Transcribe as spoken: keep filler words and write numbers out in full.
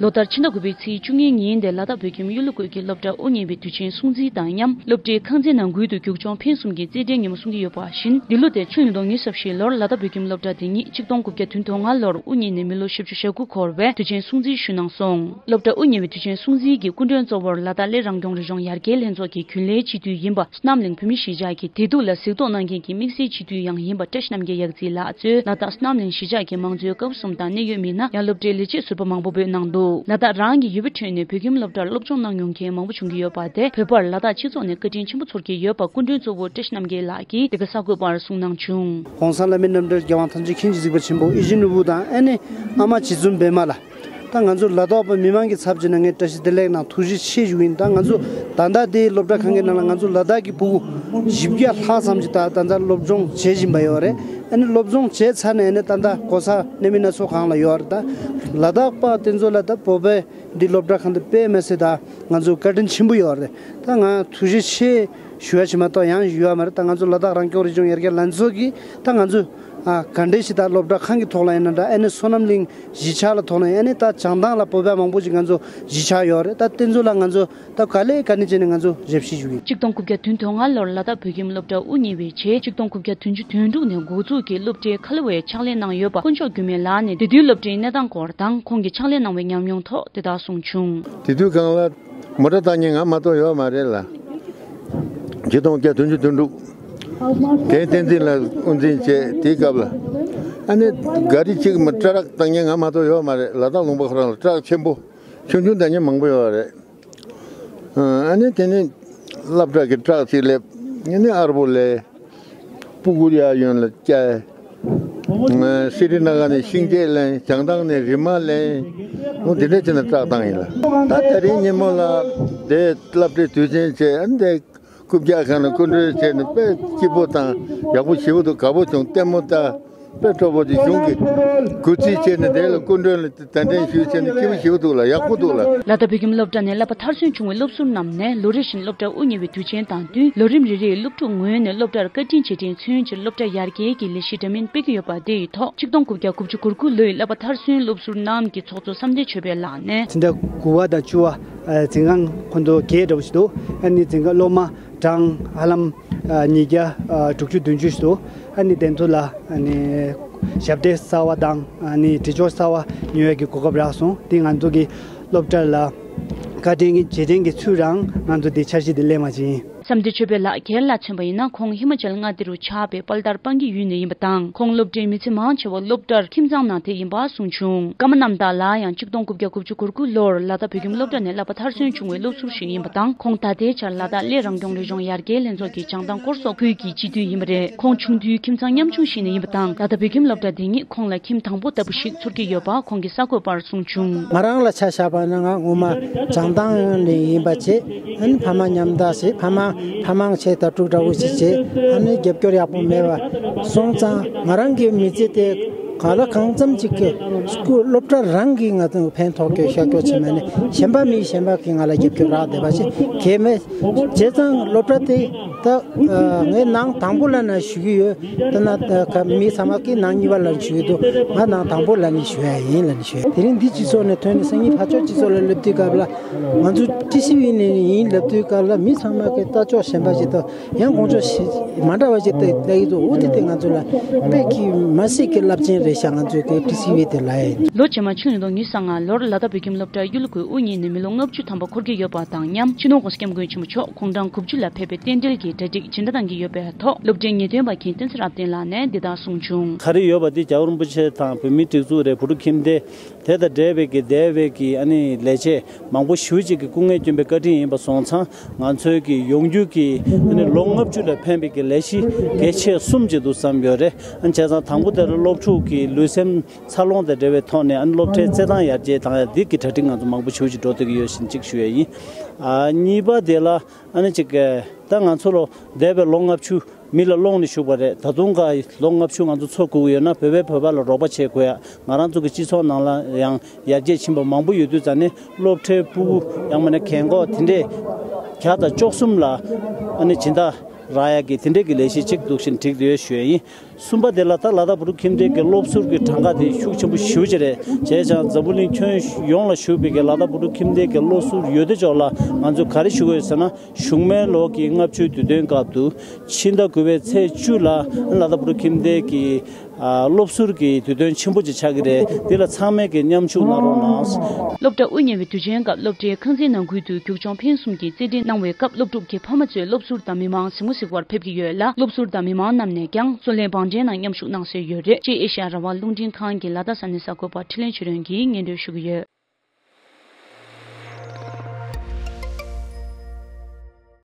ལོ་ལྟར་ཕྱི་ཟླ་དགུ་པའི་ཚེས་བཅུ་གཉིས་ཉིན་དེ་ལ་དྭགས་བོད་ཁྱིམ་གཡུ་ལོ་ཁུལ་གྱི་སློབ་གྲྭ་དབུ་བརྙེས་པའི་དུས་ཆེན་སྲུང་བརྩི་དང་མཉམ་སློབ་གྲྭའི་ཁང་ཚན་ནང་ཁུལ་དུ་རྒྱུག་མཆོང་འཕེན་གསུམ་གྱི་རྩེད་འགྲན་ཉིན་མོ་སྲུང་གི་ཡོད་པ་བཞིན། འདི་ལོ་དེ་ཆུ་ཡོས་ཉིས་སྟོང་ཉི་ཤུ་རྩ་བཞི་ལོར་ལ་དྭགས་བོད་ཁྱིམ་སློབ་གྲྭ་དེ་ཉིད་ཆིག་སྟོང་དགུ་བརྒྱ་དོན་དྲུག་ལོར་དབུ་བརྙེས་ནས་མི་ལོ་བཞི་བཅུ་ཞེ་དགུ་འཁོར་བའི་དུས་ཆེན་སྲུང་བརྩི་ཞུས་གནང་སོང་། སློབ་གྲྭ་དབུ་བརྙེས་པའི་དུས་ཆེན་སྲུང་བརྩི་གི་སྐུ་མགྲོན་གཙོ་བོར་ལ་དྭགས་གླེ་རང་སྐྱོང་རི་ལྗོངས་ཡར་རྒྱས་ལྷན་ཚོགས་ཀྱི་རྒྱུན་ལས་སྤྱི་འཐུས་ཡིན་པ། བསོད་ནམས་གླིང་བོད་མིའི་གཞིས་ཆགས་ཀྱི་བདེ་སྡུག་ལ་གཟིགས་རྟོག་གནང་མཁན་གྱི་དམིགས་བསལ་སྤྱི་འཐུས་ཡང་ཡིན་པ་བཀྲ་ཤིས་རྣམ་རྒྱལ་ཡག་རྩིས་ལགས་གཙོས་ལ་དྭགས་བསོད་ནམས་གླིང་གཞིས་ཆགས་ཀྱི་མང་གཙོའི་སྐབས་གསུམ་དང་གནད་ཡོད་མི་སྣ། ཡང་སློབ་གྲྭའི་ལས་བྱེད་ཟུར་པ་མང་པོ་འབོད་གནང་འདུག་ལ་དྭགས་རང་གི་ཡུལ་གྲུའི་ཁྲོད་ནས་བོད་ཁྱིམ་སློབ་གྲྭར་སློབ་སྦྱོང་གནང་མྱོང་མཁན་མང་པོ་བྱུང་གི་ཡོད་པ་དེ་བོད་པར་ལ་དྭགས་སྤྱི་ཚོགས་ནས་བཀའ་དྲིན་ཆེན་པོ་ཚོར་གྱི་ཡོད་པ་སྐུ་མགྲོན་གཙོ་བོ་བཀྲ་ཤིས་རྣམ་རྒྱལ་ལགས་ཀྱིས་འདི་ག་གསར་འགོད་པར་གསུངས་གནང་བྱུང་། ྋགོང་ས་ལྷ་མིའི་རྣམ་འདྲེན་རྒྱལ་དབང་ཐམས་ཅད་མཁྱེན་ཅིང་གཟིགས་པ་ཆེན་པོ་ཡིད་བཞིན་ནོར་བུ་དང་ཨ་ནེ་ཨ་མ་རྗེ་བཙུན་པད་མ་ལགས། ད་ང་ཚོ་ལ་དྭགས་པ་མི་མང་གི་ཚབ་བྱས་ནས་ངས་བཀྲ་ཤིས་བདེ་ལེགས་དང་ཐུགས་རྗེ་ཆེ་ཞུ་གི་ཡིན། ད་ང་ཚོ་ད་ལྟ་དེའི་སློབ་གྲྭ་ཁང་གི་ནང་ལ་ང་ཚོ་ལ་དྭགས་ཀྱི་ཕྲུ་གུ་བཞི་བརྒྱ་ལྷག་ཙམ་ཞིག་ད་ད་ལྟ་སློབ་སྦྱོང་བྱེད་བཞིན་པ་ཡོད་རེད། ཨ་ནི་སློབ་སྦྱོང་བྱས་ཚར་ནས་ཨ་ནི་ད་ལྟ་གོ་ས་གནས་མིན་སྣ་ཚོགས་གང་ལ་ཡོད་རེད། ད་ལ་དྭགས་པ་དེ་ཚོ་ལ་ད་བོད་པའི་འདི་སློབ་གྲྭ་ཁང་དེ་དཔེ་མི་སྲིད་ད་ང་ཚོ་བཀའ་དྲིན་ཆེན་པོ་ཡོད་རེད། ད་ང་ཐུགས་རྗེ་ཆེ་ཞུ་ཡ་ཞིག་མ་གཏོགས་ཡང་ཡོད་མ་རེད། ད་ང་ཚོ་ལ་དྭགས་རང་སྐྱོང་རི་ལྗོངས་ཡར་རྒྱས་ལྷན་ཚོགས་ཀྱིས་ད་ང་ཚོ་ཨ་ག་འདྲས་ཤིག་ད་སློབ་གྲྭ་ཁང་གི་ཐོག་ལ་ཡིན་ན་འདྲ། ཨ་ནི་བསོད་ནམས་གླིང་གཞིས་ཆགས་ལ་ཐོག་ལ་ཡིན། ཨ་ནི་ད་བྱང་ཐང་ལ་བོད་པ་མང་པོ་ཞིག་ང་ཚོ་གཞིས་ཆགས་ཡོད་རེད། ད་དེ་ཚོ་ལ་ང་ཚོ་ད་ག་ལེ་ག་ནས་བྱས་ནས་ང་ཚོ་ཞབས་ཕྱི་ཞུ་གི་ཡིན། ཆིག་སྟོང་དགུ་བརྒྱ་དོན་དྲུག་ལོར་ལ་དྭགས་བོད་ཁྱིམ་སློབ་གྲྭ་དབུ་བརྙེས་པའི་རྗེས་ཆིག་སྟོང་དགུ་བརྒྱ་བདུན་ཅུ་དོན་དྲུག་ནས་འགོ་འཛུགས་ཀྱིས་སློབ་གྲྭའི་ཁ་ལོ་བའི་ཕྱག་ལས་གནང་ཡོད་པ་དཀོན་མཆོག་མགོན་མེད་ལགས་ནས་དེ་དུས་སློབ་གྲྭའི་གནས་སྟངས་སྐོར་དང་ཁོང་གི་ཕྱག་ལས་གནང་བའི་ཉམས་མྱོང་ཐོག་དེ་ལྟར་གསུངས་བྱུང་། དེ་དུས་སྒང་ལ་མོ་ཊ་བཏང་མཁན་ང་མ་གཏོགས་ཡོད་མ་རེད་ལ། ཆིག་སྟོང་བརྒྱ་དོན་ཅུ་དོན་དྲུག་རྒན་བསྟན་འཛིན་ལགས་དབུ་འཛིན་བྱས་དེའི་སྐབས་ལ། ཨ་ནི་ག་རི་གཅིག་མ་ཊ་རག་བཏང་མཁན་ང་མ་གཏོགས་ཡོད་མ་རེད། ལ་དྭགས་ལུང་པ་ཁོ་རང་ལ་ཊ་རག་ཆེན་པོ་ཆུང་ཆུང་བཏང་མཁན་མང་པོ་ཡོད་རེད། ཨ་ནི་དེ་ནི་སློབ་གྲྭ་གི་ཊ་རག་ཅིག་སླེབས། ཨ་ནི་ཨར་པོ་ལེན། སྤུ་གུར་ཡར་ཡོང་ལ་བསྐྱལ། སི་རི་ན་གར་ནས་ཤིང་འབྲས་ལེན། བྱང་ཐང་ནས་རིལ་མ་ལེན། འོ་དེ་འདྲ་བྱས་ནས་ཊ་རག་བཏང་ཡིན་ལ། ད་དེ་རིང་ཉིན་མོ་ལ་དེ་སློབ་གྲྭའི་དུས་ཆེན་བྱས། ཨ་ནི་དེ་རྐུབ་བཀྱག་སྒང་ལ་སྐུ་མགྲོན་བྱས་ནས་དཔེ་སྐྱིད་པོ་དང་ཡག་པོ་ཞེ་པོ་འདུག་དགའ་པོ་བྱུང་། ལྟད་མོ་ལྟ། དཔེ་སྤྲོ་པོ་དེ་གཞུང་གི་གུས་བརྩི་བྱས་ནས་དེ་ལ་སྐུ་མགྲོན་ལ་གདན་འདྲེན་ཞུས་བྱས་ནས་སྐྱིད་པོ་ཞེ་པོ་འདུག་ལ། ཡག་པོ་འདུག་ལ། ལ་དྭགས་བོད་ཁྱིམ་སློབ་གྲྭ་ནས་བསླབ་པ་མཐར་སོན་བྱུང་བའི་སློབ་ཟུར་རྣམས་ནས་ལོ་རེ་བཞིན་སློབ་གྲྭ་དབུ་བརྙེས་པའི་དུས་ཆེན་དང་བསྟུན་ལོ་རིམ་རེ་རེའི་སློབ་ཕྲུག་ངོས་ནས་སློབ་གྲྭར་བཀའ་དྲིན་རྗེས་དྲན་མཚོན་ཕྱིར་སློབ་གྲྭ་ཡར་རྒྱས་ཀྱི་ལས་གཞི་འདྲ་མིན་སྤེལ་གྱི་ཡོད་པ། དེ་ཡི་ཐོག་ཆིག་སྟོང་དགུ་བརྒྱ་དགུ་བཅུ་གོ་དགུ་ལོའི་བསླབ་པ་མཐར་སོན་སློབ་ཟུར་རྣམས་ཀྱི་ཚོགས་གཙོ་བསམ་གཏན་ཆོས་འཕེལ་ལགས་ནས། འཛིན་གྲྭ་དགུ་པ་དང་བཅུ་པ་འཛིན་ཁང་ཁོ་ཚོ་བརྒྱད་འདྲ་པོ་ཞིག་འདུག་ཨ་ནི་འཛིན་ཁང་སློབ་མ་གྲངས་ཧ་ལམ་ཉིས་བརྒྱ་དྲུག་ཅུ་བདུན་ཅུ་ཞིག་འདུག་ཨ་ནི་དེ་ཚོ་ལ་ཨ་ནི་ཞབས་འདེགས་གསར་བ་དང་ཨ་ནི་དྲིལ་སྦྱོར་གསར་བ་ཉོ་ཡས་ཀྱི་གོ་སྐབས་རག་སོང་། དེ་ང་ཚོ་གི་སློབ་གྲྭ་ལ་བཀའ་དྲིན་གྱི་རྗེས་དྲན་གྱི་ཚུལ་རང་ང་ཚོ་འདི་འཆར་གཞི་འདི་ལེན་པ་ཡིན། བསམ་གཏན་ཆོས་འཕེལ་ལགས་སྒེར་ལ་མཚོན་པ་ཡིན་ན། ཁོང་ཧི་མ་ཅལ་མངའ་སྡེ་རུ་ཆགས་པའི་པལ་ཏར་སྤང་གི་ཡུལ་ནས་ཡིན་པ་དང་། ཁོང་སློབ་གྲྭའི་མི་ཚེ་མང་ཆེ་བ་སློབ་གྲྭར་ཁྱིམ་ཚང་ནང་དེ་ཡིན་པ་གསུངས་བྱུང་། ཀརྨ་རྣམ་དག་ལགས་ཡང་ཆིག་སྟོང་དགུ་བརྒྱ་དགུ་བཅུ་གོ་དགུ་ལོར་ལ་དྭགས་བོད་ཁྱིམ་སློབ་གྲྭ་ནས་བསླབ་པ་མཐར་སོན་བྱུང་བའི་སློབ་ཟུར་ཞིག་ཡིན་པ་དང་། ཁོང་ད་ལྟའི་ཆར་ལ་དྭགས་གླེ་རང་སྐྱོང་རི་ལྗོངས་ཡར་རྒྱས་ལྷན་ཚོགས་ཀྱི་བྱང་ཐང་སྐོར་གསོག་ཁུལ་གྱི་སྤྱི་འཐུས་ཡིན་པ་རེད། ཁོང་ཆུང་དུས་ཁྱིམ་ཚང་ཉམ་ཆུང་ཞིག་ནས་ཡིན་པ་དང་། ལ་དྭགས་བོད་ཁྱིམ་སློབ་གྲྭ་འདི་ཉིད་ཁོང་ལ་ཁྱིམ་དང་པོ་ལྟ་བུ་ཞིག་ཚོར་གྱི་ཡོད་པ་ཁོང་གིས་གསར་འགོད་པར་གསུངས་བྱུང་། ང་རང་ལ་ཆ་བཞག་པ་ན་ང་ངོ་མ་བྱང་ཐང་ནས་ཡིན་པ་བྱས། ཨ་ནི་ཕ་མ་ཉམ་ཐག་བྱས། ཕ་མ་ཕ་མ་ཆེ་ད་ཕྲུག་འདྲ་བོ་ཞིག་བྱས། ཨ་ནི་རྒྱབ་སྐྱོར་ཡག་པོ་མེད་པ་སོང་ཙང་ང་རང་གི་མི་ཚེ་དེ་ག་ལ་གང་འཚམ་ཅིག་གི་སྐུ་སློབ་གྲྭ་རང་གིས་ང་ཚོ་ཕན་ཐོགས་སྐྱོ་ཤོར་སྐྱོ་བྱེད་མ་ནི་གཞན་པ་མི་གཞན་པ་གིས་ང་ལ་རྒྱབ་སྐྱོར་རག་བསྡད་པ་ཞིག་གལ་མེད། བྱས་ཙང་སློབ་གྲྭ་དེ་ད་ངས་ནང་དང་པོ་ལ་ན་ཞུ་གི་ཡོད། ད་ན་ད་ག་མི་ཚང་མ་གིས་ནང་གཉིས་པ་ལ་ཞུ་གི་འདུག་ང་ནང་དང་པོ་ལ་ནི་ཞུ་ཡ་ཡིན་ལ་ནི་ཞུ་ཡ། དེ་རིང་འདི་སྤྱི་ཚོགས་ནས་ཐོན་ནས་སང་ཉིན་ཕར་ཕྱོགས་སྤྱི་ཚོགས་ལ་སླེབས་དུས་སྐབས་ལ་ང་ཚོ་ཊི་སི་ཝི་ནས་ཡིན་ལབ་དུས་སྐབས་ལ་མི་ཚང་མ་གིས་ལྟ་ཕྱོགས་གཞན་པ་ཞིག་དང་ཡང་དགོངས་ཕྱོགས་ཞིག་མ་འདྲ་བ་ཞིག་ལྟ་ལྟ་ཡི་འདུག་འོ་དེ་དེ་ང་ཚོ་ལ་དཔེ་གི་མ་སྲིད་ཀྱི་རླབས་ཆེན་རེད་ཤག་ང་ཚོའི་གི་ཊི་སི་ཝི་དེ་ལ་ཡིན། ལོ་རྗེས་མ་ཆིག་སྟོང་ཉིས་སྟོང་ཉི་ཤུ་རྩ་ལྔ་ལོར་ལ་དྭགས་བོད་ཁྱིམ་སློབ་གྲྭ་གཡུ་ལོ་ཁུལ་དབུ་བརྙེས་ནས་མི་ལོ་ལྔ་བཅུ་ཐམ་པ་འཁོར་གྱི་ཡོད་པ་དང་མཉམ་སྤྱི་ནོར་༧གོང་ས་༧སྐྱབས་མགོན་ཆེན་པོ་མཆོག་དགུང་གྲངས་དགུ་བཅུ་ལ་ཕེབས་པའི་རྟེན་འབྲེལ་གྱི་གྲ་སྒྲིག་སྦྱིན་བདག་གནང་གི་ཡོད་པའི་ཐོག་སློབ་གྲྭའི་ངེས་སྟོན་པ་མཁན་བསྟན་འཛིན་རབ་བརྟན་ལགས་ནས་འདི་ལྟར་གསུངས་བྱུང་། ག་རེ་ཡོད་པ་འདི་རྒྱལ་བ་རིན་པོ་ཆེ་དང་བོད་མིའི་སྒྲིག་འཛུགས་རེད། བུ་ཕྲུག་ཁྱིམ་སྡེ་དེ་དང་འབྲེལ་བའི་གི་འདས་པའི་གི་ཨ་ནི་ལས་བྱེད་མང་པོ་ཞེ་ཅིག་གི་སྐུ་ངལ་བསྐྱོན་པའི་བཀའ་དྲིན་ཡིན་པ་སོང་ཙང་ང་ཚོའི་གི་ཡོང་རྒྱུ་གི་ཨ་ནི་ལོ་ལྔ་བཅུ་ལ་ཕན་པའི་གི་ལས་གཞི་གལ་ཆེ་གསུམ་ཅིག་འདུག་བསམ་ཡོད་རེད། ཨ་ནི་བྱས་ཙང་དང་པོ་དེ་ལ་སློབ་ཕྲུག་གི་ལུས་སེམས་འཚར་ལོངས་དང་འབྲེལ་བའི་ཐོག་ནས་ཨ་ནི་སློབ་གྲྭའི་རྩེད་ཐང་ཡར་རྒྱས་བཏང་ཡ་འདི་གི་གྲ་སྒྲིག་ང་ཚོ་མང་པོ་ཞེ་ཅིག་འགྲོ་བསྡད་ཀྱི་ཡོད་བཞིན་ཅིག་ཞུ་ཡ་ཡིན། ཨ་གཉིས་པ་དེ་ལ་ཨ་ནི་ཅིག་ད་ང་ཚོ་ལོ་འདས་པའི་ལོ་ལྔ་བཅུ་མི་ལ་སློང་ནས་བཞུགས་པ་རེད། ད་དུང་ག་ལོ་ལྔ་བཅུ་ང་ཚོ་འཚོ་དགོས་ཀྱི་ཡོད་ན་བོད་པའི་བོད་པ་ལ་རོགས་པ་བྱེད་དགོས་ཡ། ང་རང་ཚོ་གི་སྤྱི་ཚོགས་ནང་ལ་ཡང་ཡར་རྒྱས་ཕྱིན་པ་མང་པོ་ཡོད་དུས་ཙང་ནས་སློབ་གྲྭའི་ཕྲུ་གུ་ཡང་མིན་ན་རྒན་འཁོགས་དེ་འདྲས་བརྒྱ་དང་བཅུ་གསུམ་ལ་ཨ་ནི་སྦྱིན་བདག་ རག་ཡག་གི་དེ་འདྲས་ཀྱི་ལས་གཞི་གཅིག་འདུག་བཞིན་སྒྲིག་བསྡད་ཡོད་ཞུ་ཡ་ཡིན། གསུམ་པ་དེ་ལ་ད་ལ་དྭགས་བོད་ཕྲུག་ཁྱིམ་སྡེ་གི་སློབ་ཟུར་གྱི་གྲངས་ཀ་དེ་ཤུགས་ཆེན་པོ་ཞེ་པོ་ཅིག་རེད། བྱས་ཙང་འཛམ་བུ་གླིང་ཁྱོན་ཡོངས་ལ་བཞུགས་པའི་གི་ལ་དྭགས་བོད་ཕྲུག་ཁྱིམ་སྡེ་གི་སློབ་ཟུར་ཡོད་དེ་ཅོག་ལ་ང་ཚོས་ག་རེ་ཞུ་དགོས་ཡོད་ཟེར་ན། གཞུག་མའི་ལོ་གི་ལྔ་བཅུའི་དུས་སྟོན་སྐབས་དུ་ཕྱི་ཟླ་དགུ་པའི་ཚེས་བཅུ་ལ་ལ་དྭགས་བོད་ཕྲུག་ཁྱིམ་སྡེ་གི་ཨ། སློབ་ཟུར་གྱི་དུས་སྟོན་ཆེན་པོ་ཅིག་ཆགས་ཀྱི་རེད། འདི་ལ་ཚང་མས་ཀྱི་མཉམ་ཞུགས་གནང་རོགས་གནང་། སློབ་གྲྭ་དབུ་བརྙེས་པའི་དུས་ཆེན་སྐབས་སློབ་གྲྭའི་ཁང་ཚན་ནང་ཁུལ་དུ་རྒྱུག་མཆོང་འཕེན་གསུམ་གྱི་རྩེད་འགྲན་གནང་བའི་སྐབས་སློབ་ཕྲུག་གི་ཕ་མ་ཚོས་སློབ་ཟུར་དང་མི་མང་གཟིགས་མོ་གཟིགས་པར་ཕེབས་ཀྱི་ཡོད་ལ། སློབ་ཟུར་དང་མི་མང་རྣམས་ནས་ཀྱང་སོ་ལས་བང་ཆེན་ནང་མཉམ་ཞུགས་གནང་སྲོལ་ཡོད་རེད། ཅེས་ཨེ་ཤ་ཡ་རང་དབང་རླུང་འཕྲིན་ཁང་གི་ལ་དྭགས་ས་གནས་གསར་འགོད་པ་འཕྲིན་ལས་ཆོས་སྒྲོན་གྱིས་སྙན་སྒྲོན་ཞུ་གི་ཡོད།